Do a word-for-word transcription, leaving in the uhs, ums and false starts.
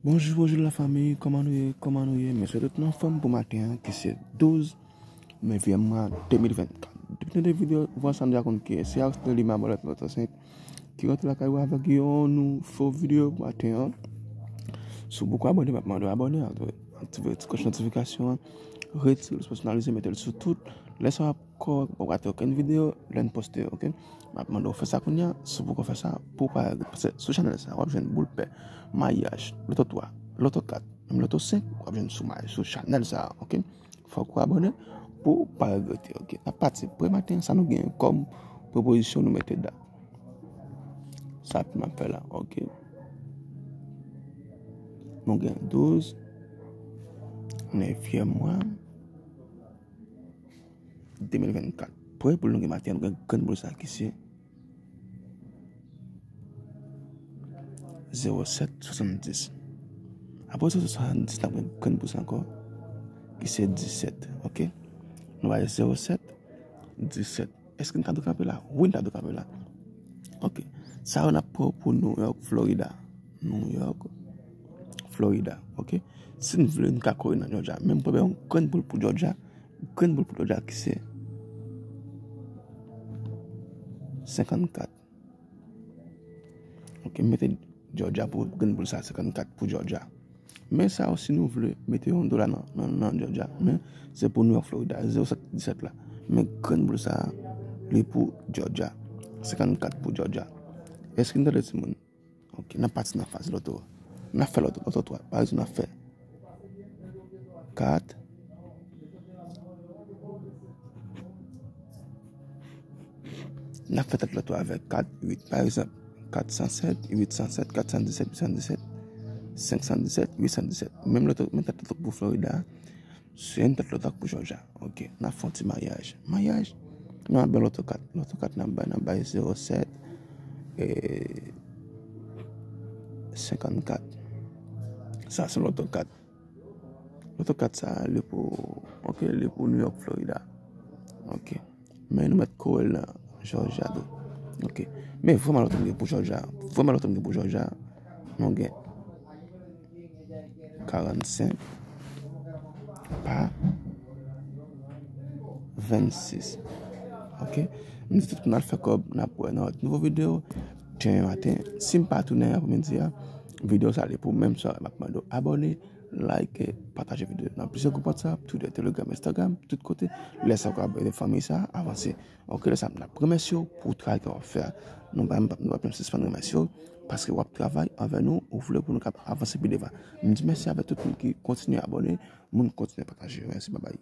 Bonjou, bonjou la fanmi, kòman nou ye, kòman nou ye? Mwen swete tout nou anfòm pou maten an, ki se douz novyèm mwa de mil vennkat. Depi nou te videyo, ou ansanm deja konn ki se Arsenal li m abòne lòt senk ki rantre lakay ou avèk yon nouvo videyo pou maten an. Si w poko abòne, m ap mande w abòne, aktive ti klòch notifikasyon an, ret sou pèsonalize, mete l sou tout. Lè sa w ap kò, w ap rate okenn videyo lè n poste, oke? M ap mande w fè sa kounye a, si w poko fè sa, pou w pa regrèt. Paske sou chanèl sa, w ap jwenn boul pè, mayaj, loto twa, loto kat, menm loto senk, w ap jwenn sou may, sou chanèl sa, oke? Fòk ou abòne pou w pa regrète, oke? N ap pati premye maten, sa nou genyen kòm pwopozisyon nou mete dat. Sa m ap fè la, oke? Nou gen douz, nevyèm mwa, de mil vennkat. Premye boul nou gen maten an, nou gen grenn boul sa ki se zewo sèt swasanndis. Apre zewo sèt swasanndis, n ap gen grenn boul sa ankò, ki se disèt, oke? Nou bay zewo sèt, disèt. Èske n ta dwe kanpe la? Wi, n ta dwe kanpe la. Oke. Sa yo n ap pran pou New York, Florida. New York, Florida, oke? Si n vle, n ka kore nan Georgia. Men m pran yon grenn boul pou Georgia. Grenn boul pou Georgia ki se senkannkat. Oke, m mete Georgia pou grenn boul sa, senkannkat pou Georgia. Men sa yo, si nou vle, mete yon dola nan, nan, nan Georgia. Men se pou New York, Florida, zewo sèt disèt la. Men grenn boul sa, li pou Georgia. Senkannkat pou Georgia. Èske n tande timoun? Oke, n ap pati nan faz loto. N ap fè loto, loto twa. Pa egzanp, n ap fè kat. N ap fè tèt loto avèk kat, uit. Pa egzanp, kat san sèt, uit san sèt, kat san disèt, uit san disèt, senk san disèt, uit san disèt. Menm loto, menm tèt loto pou Florida. Se yon tèt loto ak pou Georgia. Oke, n ap fè yon ti mayaj. Mayaj, nou ap bay loto kat. Loto kat n ap bay, n ap bay zewo sèt, e, senkannkat. Sa se loto kat. Loto kat sa, li pou, oke, li pou New York, Florida. Oke. Men nou mèt kore l nan Georgia tou. Oke. Men vrèman loto m gen pou Georgia. Vrèman loto m gen pou Georgia. Nou gen karannsenk pa vennsis. Oke? M di tout moun al fè kòb, n ap wè nan yon nouvo videyo demen maten. Si m pa tounen apremidi a, videyo sa li pou menm swa, m ap mande w abòne, like, pataje videyo nan plizyè gwoup WhatsApp, Twitter, Telegram, Instagram, tout kote. Lè sa w ka ede fanmi sa avanse. Oke, lè sa, n ap remèsye w pou travay ke w ap fè a. Nou pa, nou pa janm sispann remèsye w paske w ap travay avè nou, ou vle pou nou kapab avanse pi devan. M di mèsi avè tout moun ki kontinye abòne, moun kontinye pataje. Mèsi, babay.